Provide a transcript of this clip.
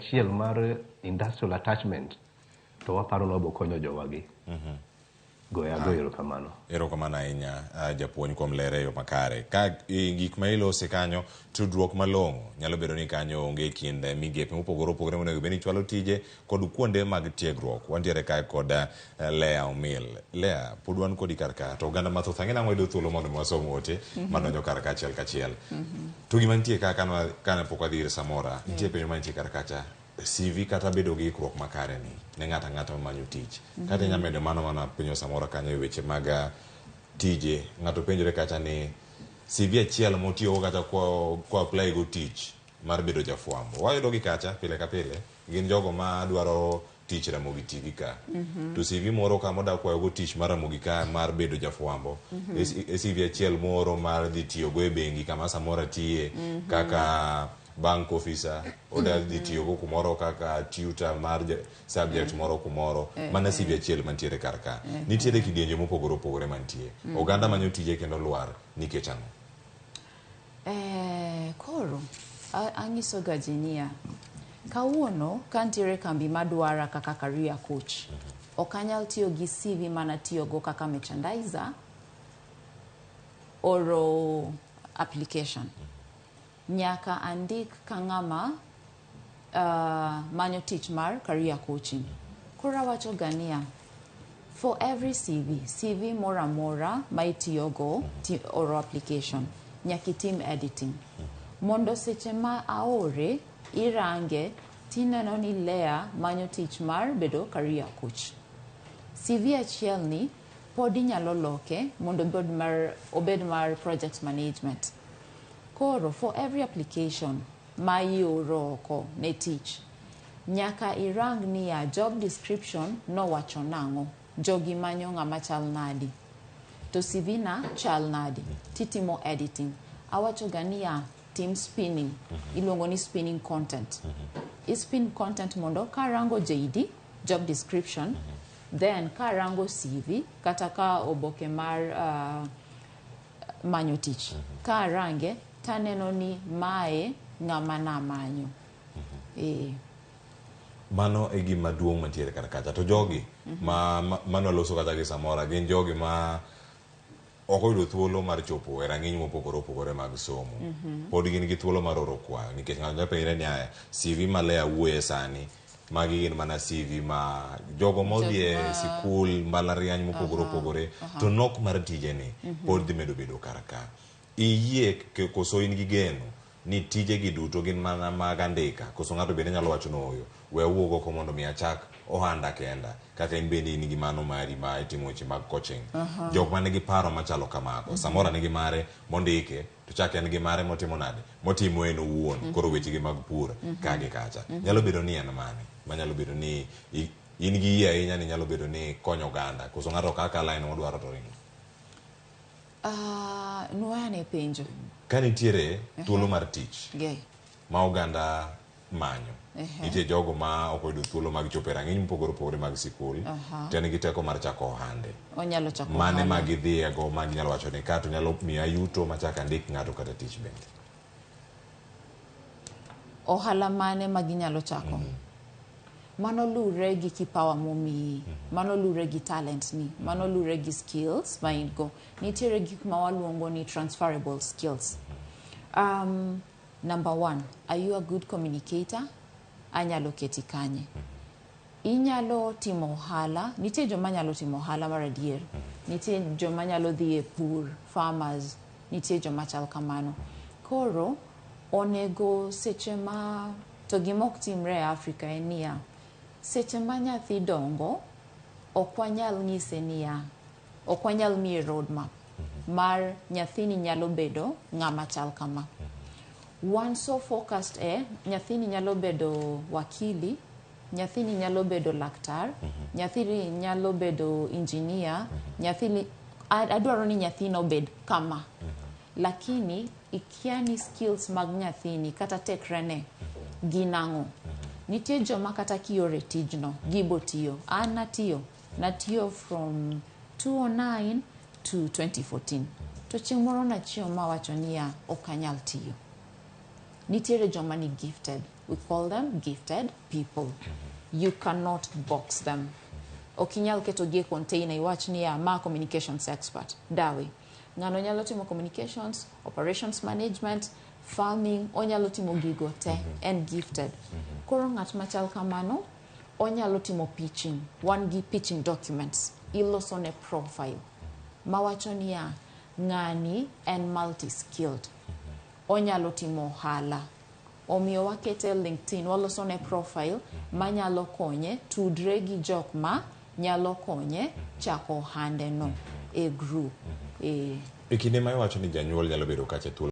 achiel mar industrial attachment to waparo ni wabo konyo jowagi. Goyo ago erokamano. Erokamano ahinya japuonj kuom lere e yo makare. Ka gik ma ilose kanyo, tudruok malong'o nyalo bedo ni kanyo onge e kind migepe mopogore opogore monego bed ni chwalo tije kod kuonde mag tiegruok. Wantiere kae kod Lea Omil. Lea, pod wan kodi kar ka to oganda mathoth ang'e nang'o yudo thuolo mondo mi wasom ote madonjo kar ka achiel kachiel. To gima nitie ka kane pok wadhi ir Samora, nitie penjo mantie kar kacha. CV kata bedo gi ikruok makare ni ne ng'ato ang'ata mamanyo tich. Kata inya medo mano mana penjo samoro kanyo e weche mag tije. Ng'ato penjore kacha ni CV achiel motiyogo kata kwa apply go tich mar bedo jafwambo. Wayudo gi kacha pile ka pile. Gin jogo ma dwaro tich Ramogi TV ka. To CV moro ka moda kwayo go tich mar Ramogi ka mar bedo jafwambo. E CV achiel moro mar dhi tiyogo e bengi kama samoro atiye kaka bank officer oda dhi tiyogo kumoro kaka tutor mar subject moro kumoro mana CV achiel mantiere kar ka. Nitiere kidienje mopogore opogore mantie. Oganda manyo tije kendo lwar nikech ang'o? Koro anyiso ga ji niya, kawuono ka nitiere kambi madwara kaka career coach, ok anyal tiyo gi CV manatiyogo kaka merchandiser oro application. Nyaka andik ka ng'ama manyo tich mar career coaching. Koro awacho ga niya, for every CV, CV moro amora ma itiyogo oro application, nyaka itim editing. Mondo seche ma aore, irange, tineno ni Lea manyo tich mar bedo career coach. CV achiel ni pod inyalo loke mondo obed mar project management. Koro, for every application ma ioro oko ne tich, nyaka irang niya job description nowacho nang'o, jogi manyo ng'ama chal nadi, to CV na chal nadi, titimo editing. Awacho ga niya, tim spinning, iluongo ni spinning content. I-spin content mondo karango JD, job description, then karango CV, kata ka oboke mar manyo tich, karange taneno ni mae ng'ama namanyo. Mano e gima duong' mantiere kar kacha. To jogi ma mano loso kata gi Samora gin jogi ma ok oyudo thuolo mar chopo e rang'iny mopogore opogore mag somo. Pod gin gi thuolo mar oro kwayo nikech ng'ato nyalo penjre ni aya CV ma Lea wuoye sani magi gin mana CV ma jogo modhi e sikul mbalariany mopogore opogore to nok mar tije ni pod dhi medo bedo kar ka. Iyie koso in gi geno ni tije gi duto gin mana mag andika koso ng'ato bende nyalo wacho ni ooyo we awuog oko mondo mi achak ohanda kenda kaka in bende in gi mano mari ma itimo weche mag coaching. Jok man nigi paro machalo kamago samoro nigi mare mondike to chak en gi mare motimo nade motimo en owuon koro weche gi mag pur ka gi kacha nyalo bedo ni en mane manyalo bedo ni in gi yie ahinya ni nyalo bedo ni konyo oganda koso ng'ato kaka line modwaro to ringo. Nuoya ne penjo. Ka nitiere thuolo mar tich ma oganda manyo nitie jogo ma ok oyudo thuolo mag chopo e rang'iny mopogore opogore mag sikul to en gi teko mar chako ohande Onyalo chako mane ohala. Ma gidhiyego ma ginyalo wacho ni ka to nyalo miya yuto machak andik ng'ato kata tich bende. Ohala mane ma ginyalo chako? Mano lure gi kipawa momiyi, mano lure gi talent ni, mano lure gi skills ma in go. Nitiere gik ma waluongo ni transferable skills. Number one, are you a good communicator? Anyalo keti kanye? Inyalo timo ohala, nitie joma nyalo timo ohala mar adier, nitie joma nyalo dhi e pur, farmers, nitie joma chal kamano. Koro, onego seche ma, to gima ok timre e Afrika en niya, seche ma nyathi dongo, ok wanyal nyise niya, ok wanyal miye roadmap mar nyathini nyalo bedo ng'ama chal kama. Wan so focused e nyathini nyalo bedo wakili, nyathini nyalo bedo laktar, nyathini nyalo bedo engineer, nyathini adwaro ni nyathino obed kama. Lakini ikia ni skills mag nyathini kata tekrene gin ang'o. Nitie joma kata kiore tijno, gibo tiyo. An natiyo, natiyo from 2009 to 2014. To chieng' moro nachiewo mawacho niya, ok anyal tiyo. Nitiere joma ni gifted with We call them gifted people. You cannot box them. Ok inyal ketogi e container iwach niya ma communications expert. Dawe. Ng'ano nyalo timo communications, operations management, farming, onyalo timo gigo te, en gifted. Koro ng'at machal kamano, onyalo timo pitching. Wan gi pitching documents. Iloso ne profile. Mawacho niya, ng'ani en multi-skilled. Onyalo timo ohala. Omiyo wakete LinkedIn, waloso ne profile manyalo konye tudre gi jok ma nyalo konye chako ohande no e group. E kinde ma iwacho ni janyuol nyalo bedo kacha thuolo